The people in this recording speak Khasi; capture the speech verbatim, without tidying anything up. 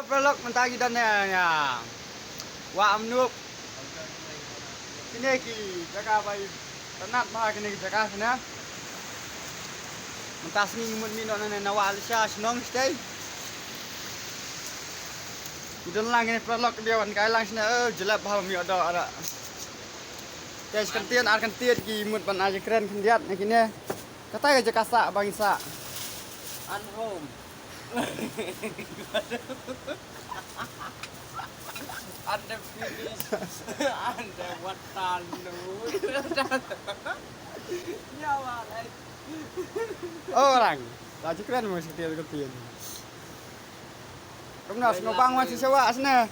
Paralok, mynta ngi don ne, ne Wah Mnup. Kine ki jaka ba i tynnat bha, kine ki jaka kine. Mynta sngi ngi mut mih noh na, na Wah Alisha shnong shatei. Ngi don lang kine paralok, dei wan kai lang shane, eh, jlep bha, mih noh da. Te shi kyntien ar kyntien ki mut ban ai jingkren khyndiat na kine. Kata ka jaka sah ba ngi sah. Unhome. Unfinished. Underwater. Nyawa lai. Oh, orang. Ta jingkren mo shi kyntien kyntien. Kumno, sngewbang wan sha Wah shane?